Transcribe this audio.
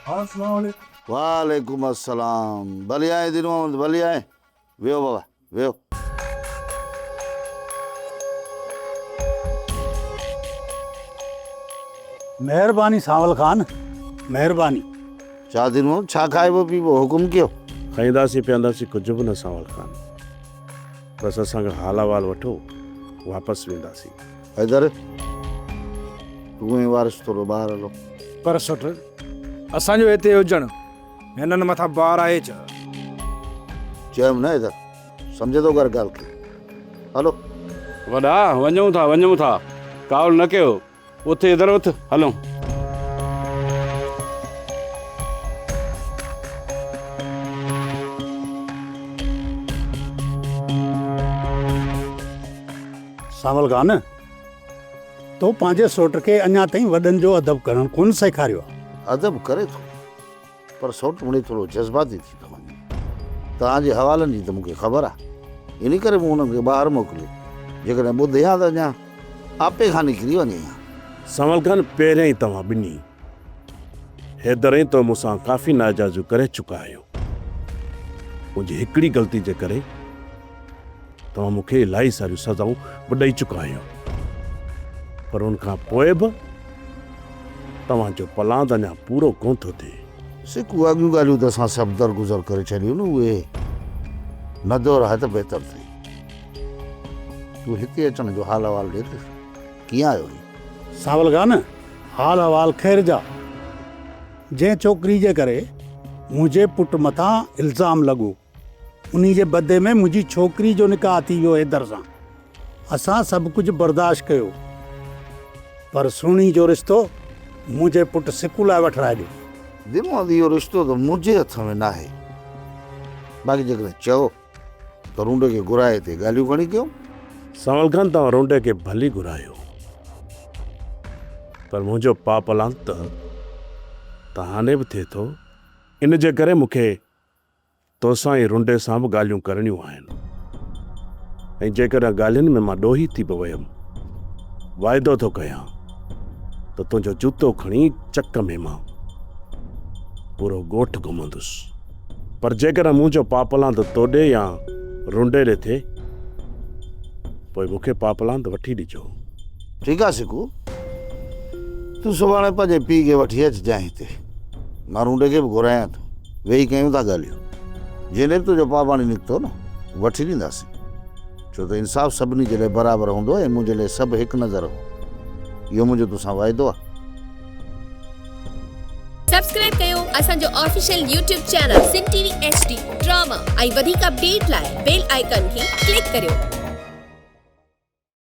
ها اسلام عليڪم. وعليڪم السلام ڀلي آئين دين محمد ڀلي آئين ويهو بابا ويهو. مهرباني سانول خان مهرباني. ڇا دين محمد ڇا کائبو پيبو حڪم ڪيو. کائينداسين پيئنداسين ڪجهه به نه سانول خان بس اسان کان حال احوال وٺو واپس وينداسين. حيدر تون ۽ وارث ٿورو ٻاهر هلو. پر سٺ اسان جو هتي هجڻ هنن مٿان بار آهي ڇا؟ چيم نه حيدر سمجهه ٿو ڪر ڳالهه کي هلو. وڏا وڃون ٿا وڃون ٿا ڪاوڙ نه ڪيو اٿ حيدر اٿ هلون. سانول خان تو پنهنجي سوٽ کي اڃا تائين وڏن جو ادب ڪرڻ ڪونه سيکاريو آهي. ادب ڪري ٿو پر سوٽ مڙئي ٿورو جذباتي ٿي ٿو وڃي. توهان جي حوالن جي ته مون کي خبر آهي. انهي ڪري مون هنن کي ٻاهر موڪليو. جيڪڏهن ٻڌي ها ته اڃا آپي کان نڪري وڃي ها. سانول خان پهريائين توهان ٻنهي حيدر ۽ تو مون سان ڪافي ناجائزيون ڪري چڪا آهيو. منهنجي هڪڙي غلطي جي ڪري توهان مون کي الاهي ساريون سزائون به ڏئي چڪا آهيو پر ان کان پوء به توهان جو پلاند اڃا پورو ڪونه ٿو ٿئي. سڪو اڳيون ڳالهيون ته اسان سڀ درگذر ڪري ڇڏيون نه اهي نه دهرائي ته بهتر ٿئي. تون هتي اچڻ جو حال احوال ڏي ته ڪيئن آيو آهين؟ سانول خان، حال احوال خير جا. جنهن ڇوڪري جي ڪري منهنجي پٽ مٿان الزام لڳو. انهي جي بدلي ۾ منهنجي ڇوڪري جو نڪاح ٿي ويو حيدر سان. اسان سڀ ڪجهه برداشت ڪيو پر سهڻي جو رشتو منهنجي پٽ سڪو لاء وٺرائي ڏيو. دماغ اهو رشتو ته منهنجي هٿ ۾ ناهي. باقي جيڪڏهن چئو ته رونڊي کي گهرائي هتي ڳالهيون کڻي ڪيون. سانول خان توهان رونڊي کي ڀلي گهرايو پر منهنجو پاپلان ته تهاني به ٿئي ٿو. ان جي ڪري مون کي توسان ۽ رنڊي سان به ڳالهيون ڪرڻيون آهن ۽ جيڪڏهن ڳالهين ۾ مان ڏوهي ٿي به ويم، واعدو ٿو ڪيان ته تنهنجو جوتو کڻي چڪ ۾ مان پورو ڳوٺ گهمندس. پر جيڪڏهن منهنجو پاپلاند توڏي يا رنڊي ڏي ٿئي، پوء مون کي پاپلاند وٺي ڏجو. ٺيڪ آ سڪو، تون سڀاڻي پنهنجي پيء کي وٺي اچجانء هتي. مان رونڊي کي به گهرايان ٿو. ويهي ڪيون ٿا ڳالهيون. جنهن ڏي به تنهنجو پاٻاڻي نڪتو نه، وٺي ڏينداسين. ڇو ته انصاف سڀني جي لاء برابر هوندو ۽ منهنجي لاء سڀ هڪ نظر هو. اهو منهنجو توسان واعدو آهي. سبسڪرائب ڪيو اسان جو official YouTube channel Sindh T V H D drama ۽ وڌيڪ اپڊيٽ لاء بيل آئيڪان کي ڪلڪ ڪريو.